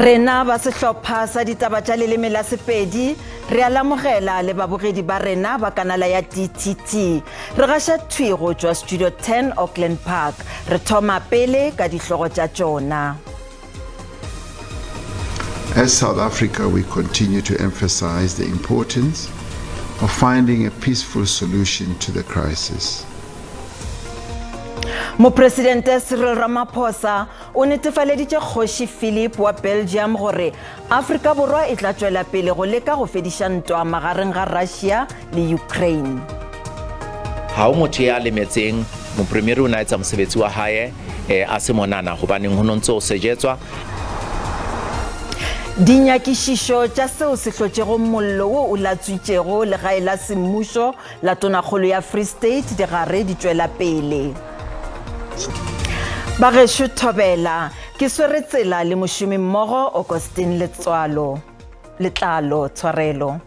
Rena ba sehlopha sa ditaba tša leleme la Sepedi re a lamogela le babogedi ba rena ba kanala ya DTT. Re gaša thwi go tšwa Studio 10 Auckland Park. Re thoma pele ka dihlogo tša tšona. As South Africa, we continue to emphasize the importance of finding a peaceful solution to the crisis. Mopresidente Cyril Ramaphosa o netefaleditše Kgoši Philip wa Belgium gore Afrika Borwa e tla tšwela pele go leka go fediša ntwa magareng ga Russia le Ukraine. Ha ho motho ya lemetseng, mopremiere o ne a etsa mosebetsi wa hae eh, a se monana hobaneng ho no ntse ho sejetswa. Dinyakišišo tša seo se hlotšego mollo wo o latswitšego legae la semmušo la Tonakgolo ya Free State di gare di tšwela pele. Bagešo Thobela, ke swere tsela le mošomimmogo Augustine Letswalo, Letlalo, tshwarelo.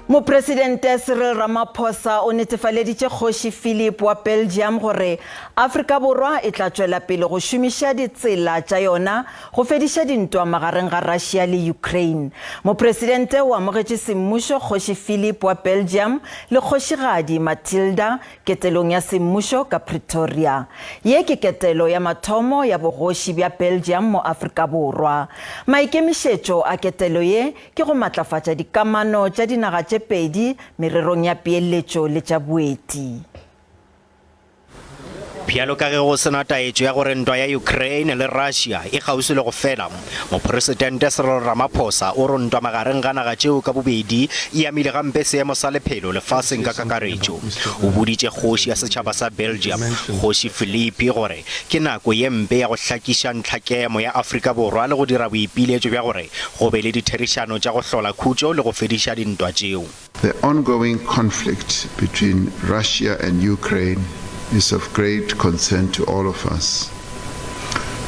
Mopresidente Cyril Ramaphosa o netefaleditše Kgoši Philip wa Belgium gore Afrika Borwa e tla tšwela pele go šomiša ditsela tša yona go fediša dintwa magareng ga Russia le Ukraine. Mopresidente o amogetše semmušo Kgoši Philip wa Belgium le Kgošigadi Matilda ketelong ya semmušo ka Pretoria. Ye ke ketelo ya mathomo ya bogoši bja Belgium mo Afrika Borwa. Maikemišetšo a ketelo ye ke go matlafatša dikamano tša dinaga tše pedi mererong ya peeletšo le tša boeti. Bjalo ka ge go se na taetšo ya gore ntwa ya Ukraine le Russia e kgauswi le go fela, Mopresidente Cyril Ramaphosa o re ntwa magareng ga naga tšeo ka bobedi e amile gampe seemo sa lephelo lefaseng ka kakaretšo. O boditše kgoši ya setšhaba sa Belgium, Kgoši Philippe gore ke nako ye mpe ya go hlakiša ntlhakemo ya Afrika Borwa le go dira boipiletšo bja gore go be le ditherišano tša go hlola khutšo le go fediša dintwa tšeo. The ongoing conflict between Russia and Ukraine is of great concern to all of us.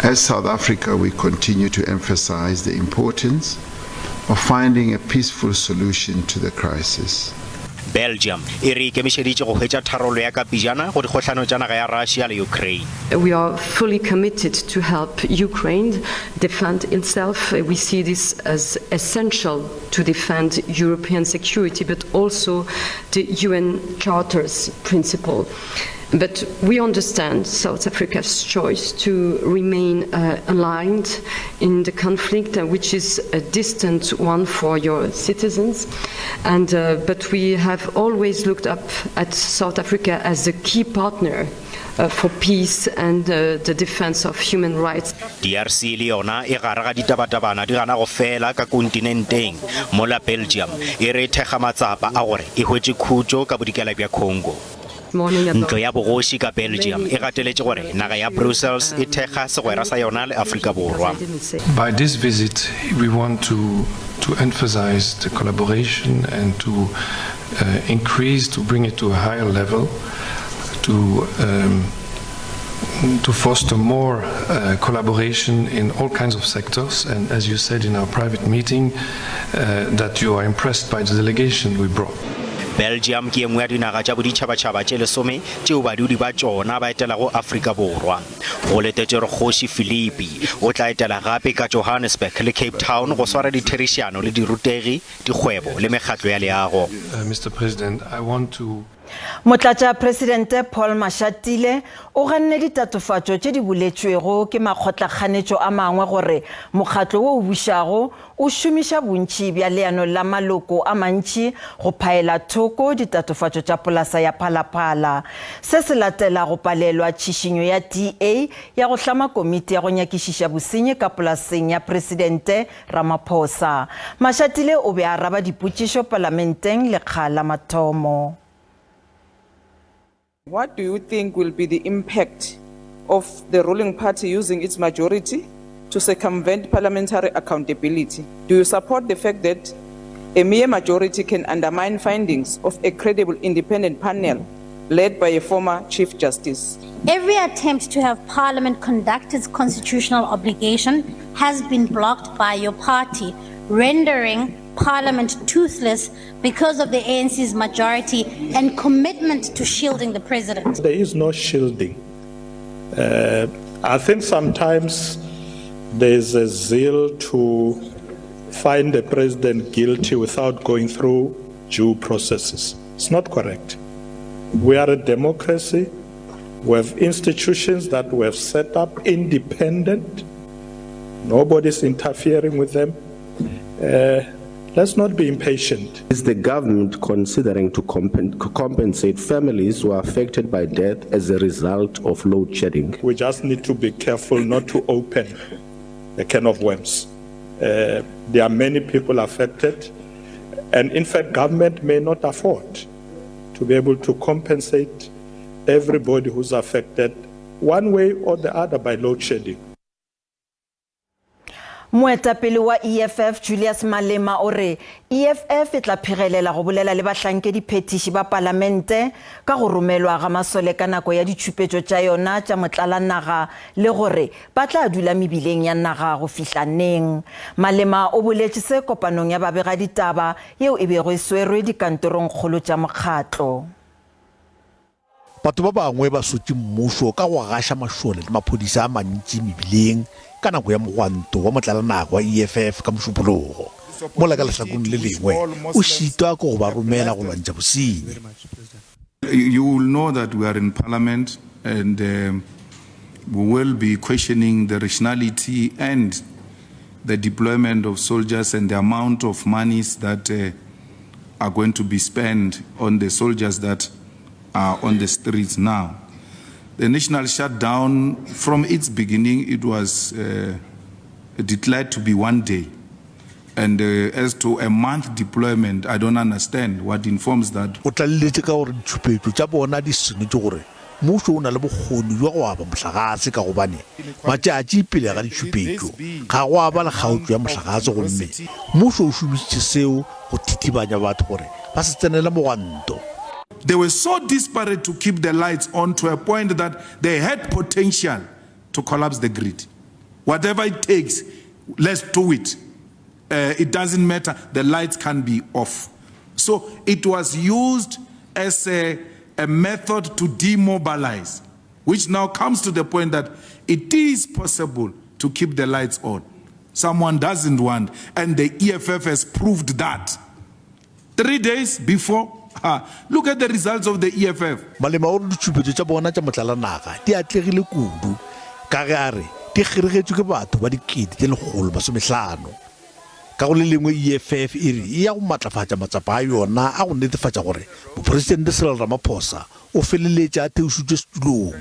As South Africa, we continue to emphasize the importance of finding a peaceful solution to the crisis. Belgium e re ikemišeditše go hwetša tharollo ya ka pejana go dikgohlano tša naga ya Russia le Ukraine. We are fully committed to help Ukraine defend itself. We see this as essential to defend European security, but also the UN Charter's principle. But we understand South Africa's choice to remain uh, aligned in the conflict, uh, which is a distant one for your citizens. And, uh, but we have always looked up at South Africa as a key partner uh, for peace and uh, the defense of human rights. DRC le yona e gare ga ditabatabana di gana go fela ka kontinenteng, mola Belgium e re e thekga matsapa a gore e hwetše khutšo ka bodikela bja Congo. Ntlo ya bogoši ka Belgium e gateletše gore naga ya Brussels e thekga segwera sa yona le Afrika Borwa. By this visit we want to to emphasize the collaboration and to uh, increase, to bring it to a higher level, to um, to foster more uh, collaboration in all kinds of sectors. And as you said in our private meeting, uh, that you are impressed by the delegation we brought. Belgium ke ye nngwe ya dinaga tša boditšhabatšhaba tše lesome tšeo badudi ba tšona ba etelago Afrika Borwa. Go letetšwe gore Kgoši Philippe o tla etela gape ka Johannesburg le Cape Town go swara ditherišano le dirutegi, dikgwebo le mekgatlo ya leago. Uh, Mr. President, I want to Motlatšapresidente Paul Mashatile o ganne ditatofatšo tše di boletšwego ke makgotlakganetšo a mangwe gore mokgatlo wo o bušago o šomiša bontši bja leano la maloko a mantši go phaela thoko ditatofatšo tša polasa ya Phalaphala. Se se latela go palelwa tšhišinyo ya DA ya go hlama komiti ya go nyakišiša bosenyi ka polaseng ya Presidente Ramaphosa. Mashatile o be a araba dipotšišo palamenteng lekga la mathomo. What do you think will be the impact of the ruling party using its majority to circumvent parliamentary accountability? Do you support the fact that a mere majority can undermine findings of a credible independent panel led by a former Chief Justice? Every attempt to have Parliament conduct its constitutional obligation has been blocked by your party, rendering Parliament toothless because of the ANC's majority and commitment to shielding the president. There is no shielding. Uh, I think sometimes There's a zeal to find the president guilty without going through due processes. It's not correct. We are a democracy. We have institutions that we have set up independent. Nobody's interfering with them. Uh, let's not be impatient. Is the government considering to compensate families who are affected by death as a result of load shedding? We just need to be careful not to open a can of worms. Uh, there are many people affected, and in fact, government may not afford to be able to compensate everybody who's affected one way or the other by load shedding. Moetapele wa EFF Julius Malema o re EFF e tla phegelela go bolela le bahlankediphethiši ba palamente ka go romelwa ga masole ka nako ya ditšhupetšo tša yona tša motlalanaga le gore ba tla dula mebileng ya naga go fihla neng. Malema o boletše se kopanong ya babegaditaba yeo e bego e swerwe dikantorongkgolo tša mokgatlo. Batho ba bangwe ba sotše mmušo ka go gaša mašole le maphodisa a mantši mebileng ka nako ya mogwanto wa motlalanaga wa EFF ka Mošupologo, mola ka lehlakoreng le lengwe o šitwa ke go ba romela go lwantšha bosenyi. You will know that we are in parliament and we will be questioning the rationality and the deployment of soldiers and the amount of monies that are going to be spent on the soldiers that are on the streets now. The national shutdown, from its beginning, it was uh, declared to be one day. And uh, as to a month deployment, I don't understand what informs that. O tlaleletše ka gore ditšhupetšo tša bona di senotše gore mmušo o na le bokgoni bja go aba mohlagase ka gobane matšatši pele ga ditšhupetšo ga go aba le kgaotšo ya mohlagase gomme mmušo o šomišitše seo go thithibanya batho gore ba se tsenele mogwanto. They were so desperate to keep the lights on to a point that they had potential to collapse the grid. Whatever it takes, let's do it. Uh, it doesn't matter, the lights can be off. So it was used as a, a method to demobilize, which now comes to the point that it is possible to keep the lights on. Someone doesn't want, and the EFF has proved that. Three days before, ha, look at the results of the EFF. Malema o re ditšhupetšo tša bona tša motlalanaga di atlegile kudu ka ge a re di kgeregetšwe ke batho ba 150,000. Ka go le lengwe EFF e re e ya go matlafatša matsapa a yona a go netefatša gore Mopresidente Cyril Ramaphosa o feleletše a theošitšwe setulong.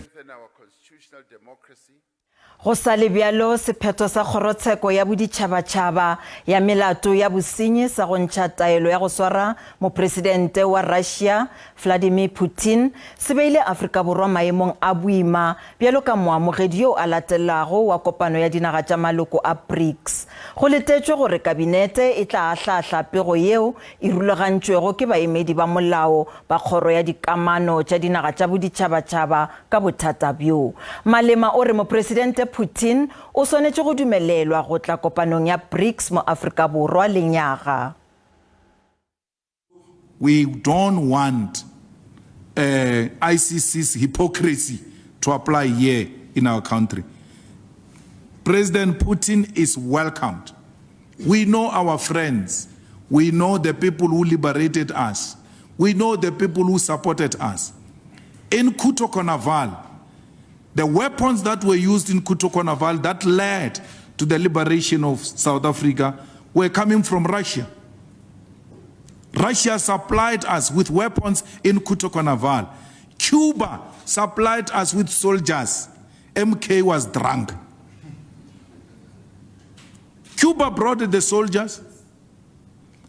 Go sa le bjalo, sephetho sa Kgorotsheko ya Boditšhabatšhaba ya Melato ya Bosenyi sa go ntšha taelo ya go swara Mopresidente wa Russia, Vladimir Putin, se beile Afrika Borwa maemong a boima bjalo ka moamogedi yo a latelago wa kopano ya dinaga tša maloko a BRICS. Go letetšwe gore Kabinete e tla ahlaahla pego yeo e rulagantšwego ke baemedi ba molao ba Kgoro ya Dikamano tša Dinaga tša Boditšhabatšhaba ka bothata bjo. Malema o re Mopresidente Putin o swanetše go dumelelwa go tla kopanong ya BRICS mo Afrika Borwa lenyaga. We don't want uh, ICC's hypocrisy to apply here in our country. President Putin is welcomed. We know our friends. We know the people who liberated us. We know the people who supported us. In Kuto Konaval, the weapons that were used in Kuto Konaval that led to the liberation of South Africa were coming from Russia. Russia supplied us with weapons in Kuto Konaval. Cuba supplied us with soldiers. MK was drunk. Cuba brought the soldiers.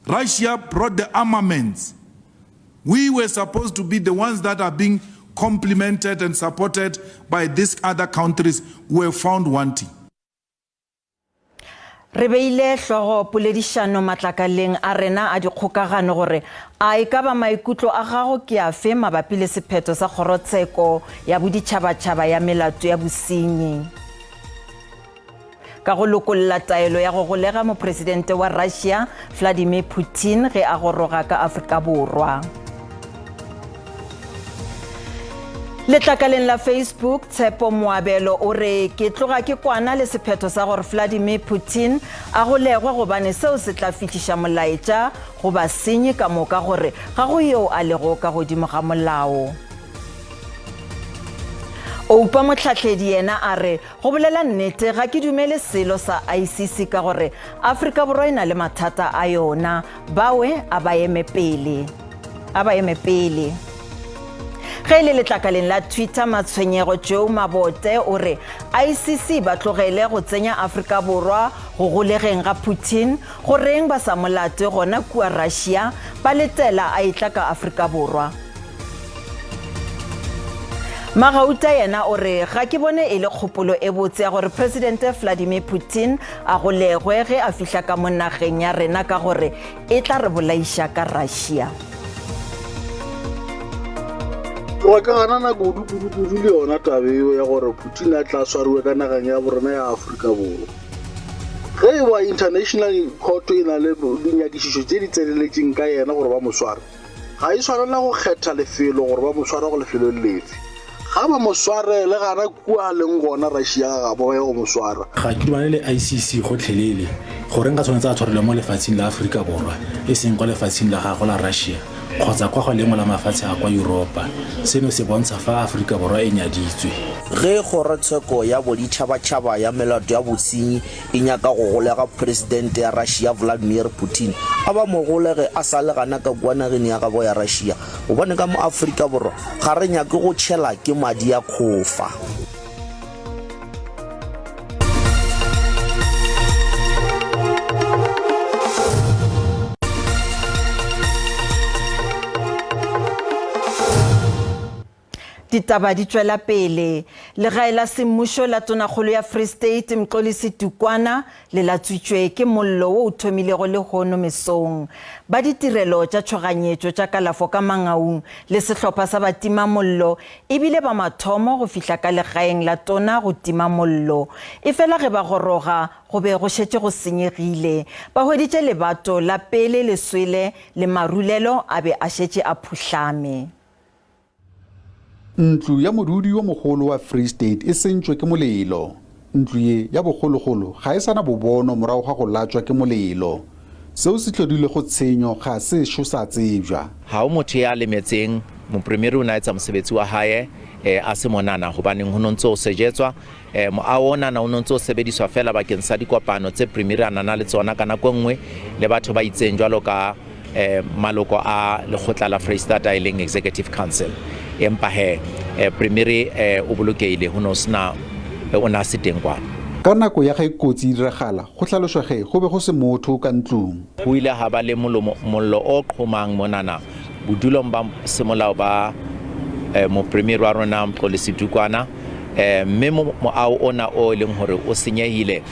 Russia brought the armaments. We were supposed to be the ones that are being complimented and supported by these other countries were found wanting. Re beile hlogo poledišano matlakaleng a rena a dikgokagano gore a e ka ba maikutlo a gago ke afe mabapi le sephetho sa Kgorotsheko ya Boditšhabatšhaba ya Melato ya Bosenyi. Ka go lokolla taelo ya go golega mopresidente wa Russia Vladimir Putin ge a goroga ka Afrika Borwa. Letlakaleng la Facebook, Tshepo Moabelo o re, Ke tloga ke kwana le sephetho sa gore Vladimir Putin a golegwe gobane seo se tla fihliša molaetša go basenyi ka moka gore ga go yoo a lego ka godimo ga molao. Oupa Mohlahledi yena a re, Go bolela nnete, ga ke dumele selo sa ICC ka gore Afrika Borwa e na le mathata a yona. Bawe a ba eme pele. A ba eme pele. Ge e le letlakaleng la Twitter, Matshwenyego Joe Mabote o re ICC ba tlogele go tsenya Afrika Borwa go golegeng ga Putin, go reng ba sa mo late gona kua Russia, ba letela a etla ka Afrika Borwa. Magauta yena o re ga ke bone e le kgopolo e botse ya gore Presidente Vladimir Putin a golegwe ge a fihla ka mo nageng ya rena ka gore e tla re bolaiša ka Russia. Tloga ke ganana kudu kudu kudu le yona taba eo ya gore Putin a tla swariwe ka nageng ya borena ya Afrika Borwa. Ge e ba International Court e na le dinyakišišo tše di tseneletšeng ka yena gore ba mo sware, ga e swanela go kgetha lefelo gore ba mo sware go lefelong lefe. Ga ba mo sware le gana kua a leng gona Russia ga gabo ba ye go mo swara. Ga ke dumane le ICC gotlhelele. Goreng ga tshwanetse a tshwarelwe mo lefatshing la Aforika Borwa e seng kwa lefatshing la gagwe la Russia kgotsa kwa go lengwe la mafatshe a kwa Yuropa? Seno se bontsha fa Aforika Borwa e nyaditswe. Ge Kgorotsheko ya Boditšhabatšhaba ya Melato ya Bosenyi e nyaka go golega Presidente ya Russia Vladimir Putin, a ba mo golege a sa le gana ka kua nageng ya gabo ya Russia, gobane ka mo Afrika Borwa ga re nyake go tšhela ke madi a khofa. Ditaba di tšwela pele. Legae la semmušo la Tonakgolo ya Free State, Mxolisi Tukwana, le latswitšwe ke mollo wo o thomilego lehono mesong. Ba ditirelo tša tšhoganyetšo tša kalafo ka Mangaung le sehlopha sa batimamollo e bile ba mathomo go fihla ka legaeng la tona go tima mollo. Efela ge ba goroga go be go šetše go senyegile. Ba hweditše lebato la pele le swele le marulelo a be a šetše a phuhlame. Ntlo ya modudi yo mogolo wa Free State e sentšwe ke molelo. Ntlo ye ya bogologolo ga e sa na bobono morago ga go latšwa ke molelo. Seo se hlodilego tshenyo ga se šo sa tsebja. Ha ho motho ya lemetseng, mopremiri o ne a etsa mosebetsi wa hae a se monana hobaneng ho no ntse ho sejetswa. Moaho onana o no ntse o sebediswa feela bakeng sa dikopano tse Premier a nana le tsona ka nako e nngwe le batho ba itseng jwalo ka maloko a lekgotla la Freistata e leng Executive Council. Empa he Premier o bolokehile ho no sena o ne a se teng kwano. Ka nako ya ge kotsi e diragala, go hlalošwa ge go be go se motho ka ntlong. Ho ile ha ba le molomo mollo o qhomang monana bodulong ba semolao ba Mopremier wa rona Mxolisi Dukwana. um mme moago ona o e leng gore o senyegile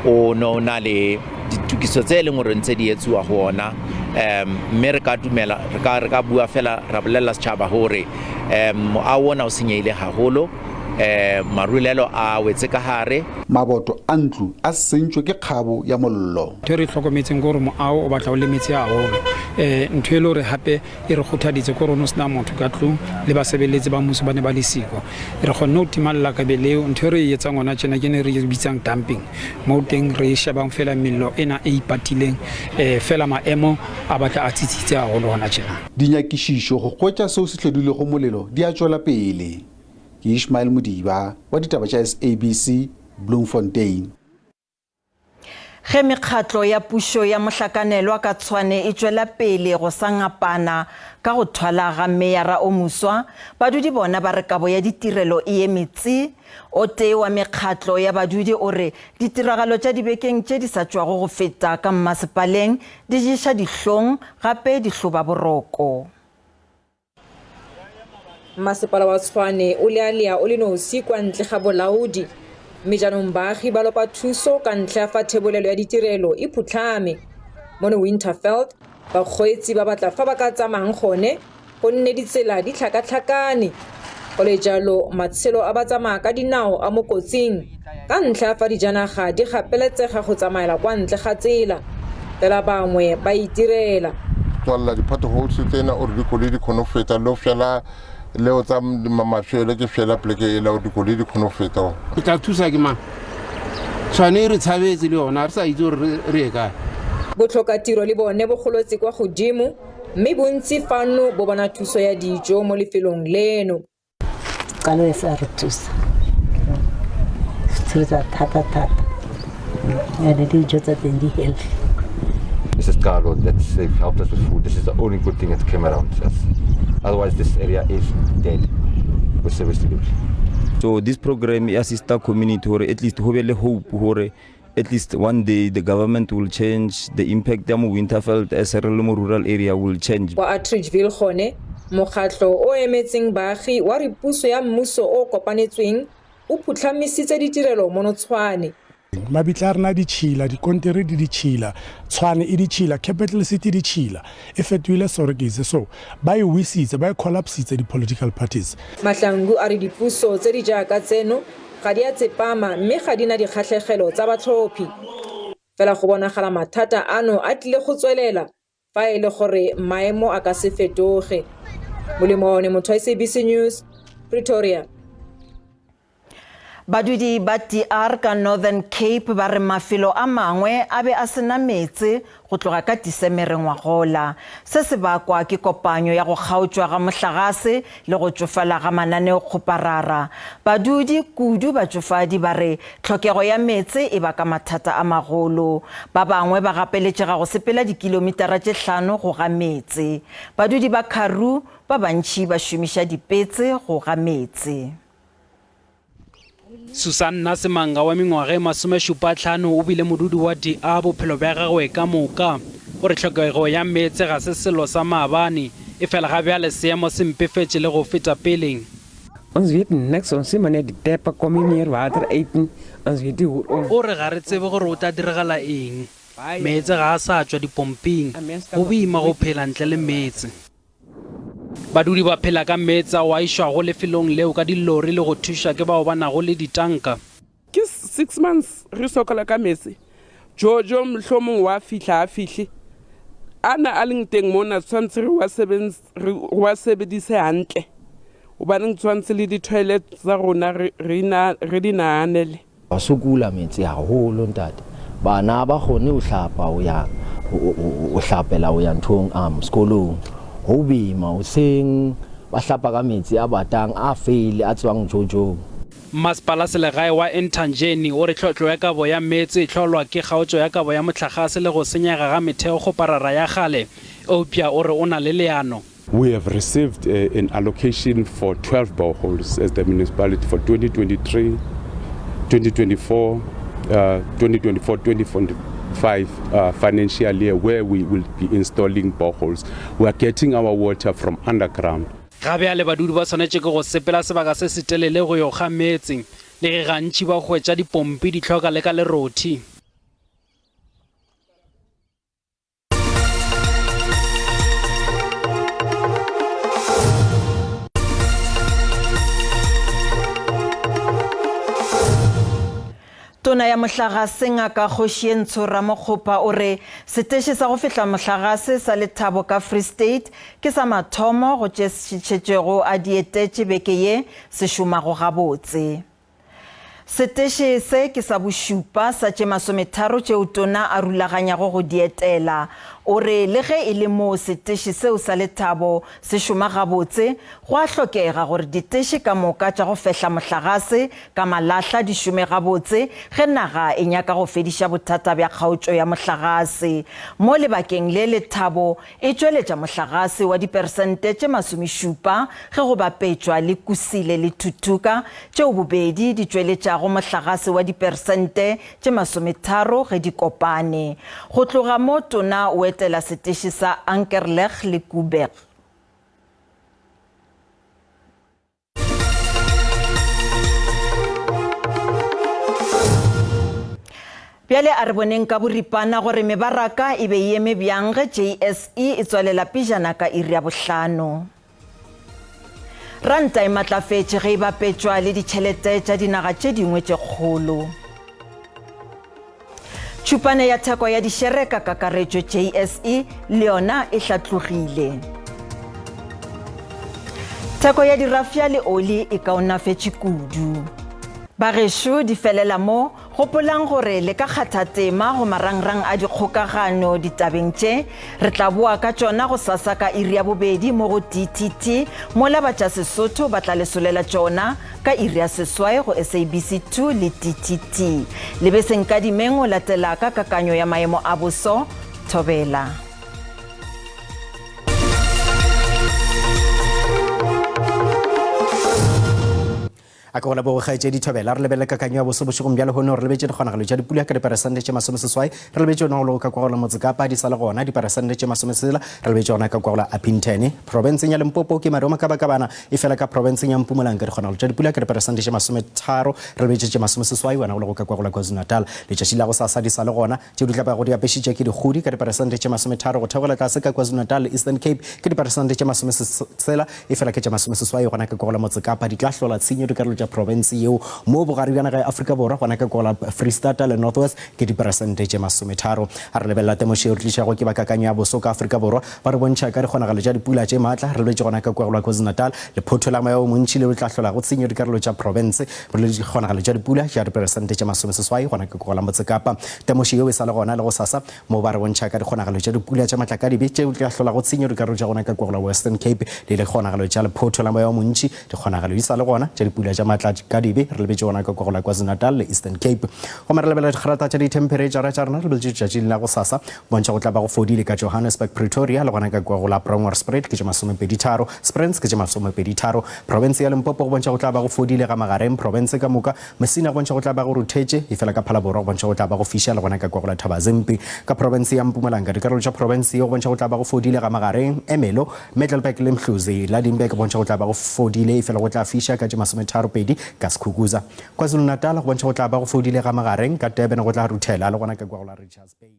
o ne o na le ditokiso tse e leng gore ntse di etsiwa go ona um mme re ka dumela re ka re ka bua fela ra bolelela setšhaba gore um moago ona o senyegile gagolo um marulelo a wetse ka gare. Maboto a ntlo a sentšwe ke kgabo ya mollo. Ntho e re e hlokometseng ke gore moago o batla o lemetse haholo. Um ntho e le gore gape E re kgothaditse ke gore o ne o sena motho ka tlung, le basebeletsi ba mmuso ba ne ba le siko. Re kgonne ho tima lelakabe leo. Ntho e re e etsang hona tjena ke ena e re e bitsang dumping, moo teng re shebang feela mello ena e ipatileng. Feela maemo a batla a tsitsitse haholo hona tjena. Dinyakišišo go hwetša seo se hlodilego molelo di a tšwela pele. Ke Ishmael Modiba wa ditaba tša SABC, Bloemfontein. Ge mekgatlo ya pušo ya mohlakanelwa ka Tshwane e tšwela pele go sa ngapana ka go thwala ga meyara o moswa, badudi bona ba re kabo ya ditirelo e eme tsi. O tee wa mekgatlo ya badudi o re ditiragalo tša dibekeng tše di sa tšwago go feta ka mmasepaleng di ješa dihlong gape di hloba boroko. Masepala wa Tshwane o lealea o le nosi kwa ntle ga bolaodi mme jaanong baagi ba lopa thuso ka ntlha ya fa thebolelo ya ditirelo e phutlhame. Mono Winterveld, bakgweetsi ba batla fa ba ka tsamayang gone gonne ditsela di tlhakatlhakane. Go le jalo, matshelo a batsamaya ka dinao a mo kotsing ka ntlha ya fa dijanaga di gapeletsega go tsamaela kwa ntle ga tsela, fela bangwe ba itirela. Tswalela di-potholes tsena or dikoloi di kgone go feta le go fela. Le o tsa mafelo ke fela pleke e la dikoloi di kgone go feta. Ke tla thusa ke mang? Tshwane e re tshabetse le yona, re sa itse gore re ye kae. Botlhokatiro le bone bo golotse kwa godimo mme bontsi fano bo bona thuso ya dijo mo lefelong leno. Qalo e sa re thusa thusa thata thata and dijo tsa teng di healthy. This is Carlo that they've helped us with food. This is the only good thing that came around us. Otherwise, this area is dead with service delivery. So this program assists the community or at least ho be le hope hore at least one day the government will change the impact ya mo Winterveld as re le mo rural area will change. Kwa Atteridgeville gone, mokgatlho o emetseng baagi wa re puso ya mmuso o o kopanetsweng o phutlhamisitse ditirelo mono Tshwane. Mabitla a rena a ditšhila, dikontere di ditšhila, Tshwane e ditšhila, Capital City e ditšhila, e fetohile sorokise. So ba e wisitse, ba e collapsitse di-political parties. Mahlangu a re dipuso tse di jaaka tseno ga di a tsepama mme ga di na dikgatlhegelo tsa batlhophi. Fela go bonagala mathata ano a tlile go tswelela fa e le gore maemo a ka se fetoge. Molemo motho wa SABC News, Pretoria. Badudi ba DR ka Northern Cape ba re mafelo a mangwe a be a sena meetse go tloga ka Tisemere ngwagola. Se se bakwa ke kopanyo ya go kgaotšwa ga mohlagase le go tšofala ga mananeokgoparara. Badudi, kudu batšofadi, ba re tlhokego ya meetse e baka mathata a magolo. Ba bangwe ba gapeletšega go sepela dikilomitara tše hlano go ga meetse. Badudi ba Karoo ba bantši ba šomiša dipetse go ga meetse. Susanna Semanga wa mengwaga e masomešupatlhano o bile modudi wa DA bophelo bja gagwe ka moka. O re tlhokego ya meetse ga se selo sa maabane, efela ga bjale seemo se mpefetše le go feta peleng. Ons weet niks, ons sien maar net die teppe kom nie meer water uit nie. Ons weet nie hoe om. O re ga re tsebe gore o tla diragala eng. Meetse ga a sa tšwa dipomping. Go boima go phela ntle le meetse. Badudi ba phela ka meetse ao a išwago lefelong leo ka dillori le go thušwa ke bao ba nago le ditanka. Ke six months re sokola ka meetse. Jojo mohlomong wa fihla a fihle. Ana a leng teng mona tshwanetse re wa re wa sebedise hantle. Hobaneng tshwanetse le di-toilet tsa rona re re di nahanele. Ba sokola metsi haholo ntate. Bana ba kgone ho hlapa ho ya ho hlapela ho ya nthong um sekolong. Ho boima hoseng ba hlapa ka metsi a batang a feile a tswang jojong. Mmasepala selegae wa Entangeni o re tlhohlo ya kabo ya meetse e hlolwa ke kgaotšo ya kabo ya mohlagase le go senyega ga metheokgoparara ya kgale, eupša o re o na le leano. We have received uh, an allocation for 12 boreholes as the municipality for 2023, 2024, uh, 2024, 2025 uh, financial year where we will be installing boreholes. We are getting our water from underground. Ga bjale badudi ba swanetše ke go sepela sebaka se setelele go yo kga meetse, le ge gantši ba hwetša dipompi di hloka le ka lerothi. Tona ya mohlagase Ngaka Kgošientsho Ramokgopa o re seteše sa go fihla mohlagase sa Lethabo ka Free State ke sa mathomo go tše šetšego a di etetše beke ye se šomago gabotse. Seteše se ke sa bošupa sa tše masometharo tšeo Tona a rulaganyago go di etela. O re le ge e le moo seteše seo sa Lethabo se šoma gabotse, go a hlokega gore diteše ka moka tša go fehla mohlagase ka malahla di šome gabotse ge naga e nyaka go fediša bothata bja kgaotšo ya mohlagase. Mo lebakeng le Lethabo E tšweletša mohlagase wa diperesente tše masomešupa ge go bapetšwa le Kusile le Thuthuka, tšeo bobedi di tšweletšago mohlagase wa diperesente tše masometharo ge di kopane. Go tloga mo Tona o etela seteše sa Ankerlig le Koeberg. Bjale a re boneng ka boripana gore mebaraka e be e eme bjang ge JSE e tswalela pejana ka iri ya bohlano. Ranta e matlafetše ge e bapetšwa le ditšhelete tša dinaga tše dingwe tše kgolo. Tšhupane ya theko ya dišere ka kakaretšo JSE le yona e hlatlogile. Theko ya dirafša le oli e kaonafetše kudu. Bagešo di felela mo, gopolang gore le ka kgatha tema go marangrang a dikgokagano ditabeng tše. Re tla boa ka tšona gosasa ka iri ya bobedi mo go DTT, mola ba tša Sesotho ba tla le solela tšona ka iri ya seswai go SABC 2 le DTT. Lebese Nkadimeng o latela ka kakanyo ya maemo a boso. Thobela. A ke go leboge kgaetšedi Thobela. Re lebelele kakanyo ya boso bošegong bja lehono. Re lebetše dikgonagalo tša dipula ka diperesente tše masomeseswai. Re lebetše yona go lego ka kwa go la Motsekapa di sa le gona diperesente tše masometshela. Re lebetše gona ka kwa go la Upington. Profenseng ya Limpopo ke maru a makabakabana efela ka profenseng ya Mpumalanga dikgonagalo tša dipula ka diperesente tše masometharo. Re lebetše tše masomeseswai wena go lego ka kwa go la KwaZulu-Natal. Letšatši la gosasa di sa le gona Tšeo di tla bago di apešitše ke dikgodi ka diperesente tše masometharo go theogela tlase ka KwaZulu-Natal le Eastern Cape ke diperesente tše masometshela efela ke tše masomeseswai gona ka kwa go la Motse Kapa. Di tla hlola tshenyo dikarolo tša profense yeo mo bogare bja naga ya Afrika Borwa gona ka kwa go la Freistata le North West ke diperesente tše masometharo. A re lebelela temošo yeo re tlišago ke ba kakanyo ya boso ka Afrika Borwa ba re bontšha ka dikgonagalo tša dipula tše maatla re lebetše gona ka kwa go la KwaZulu-Natal lephotho la moya o montši leo le tla hlolago tshenyo dikarolo tša profense Re le dikgonagalo tša dipula tša diperesente tše masomeseswai gona ke kogola Motse Kapa. Temošo yeo e sa le gona le gosasa mo ba re bontšha ka dikgonagalo tša dipula tša matlakadibe tšeo di tla hlolago tshenyo dikarolo tša gona ka kogola Western Cape le dikgonagalo tša lephotho la moya o montši. Dikgonagalo di sa le gona tša dipula tša matlakadibe re lebetše gona ka kogola KwaZulu-Natal le Eastern Cape. Gomme re lebelela dikgrata tša dithemphereitšara tša rena re lebetše letšatšing la gosasa bontšha go tla ba go fodile ka Johannesburg, Pretoria le gona ka kua go la Bronkhorstspruit ke tše masomepeditharo, Springs ke tše masomepeditharo. Profense ya Limpopo go bontšha go tla ba go fodile ga magareng profense ka moka. Messina go bontšha go tla ba go ruthetše, efela ka Phalaborwa go bontšha go tla ba go fiša le gona ka kua go la Thabazimbi. Ka profense ya Mpumalanga dikarolo tša profense ye go bontšha go tla ba go fodile ga magareng, Ermelo, Middelburg le Mhluzi. Lydenburg go bontšha go tla ba go fodile efela go tla fiša ka tše masometharopedi ka Skukuza. KwaZulu-Natal go bontšha go tla ba go fodile ga magareng, ka Durban go tla ruthela le gona ka kua go la Richards Bay.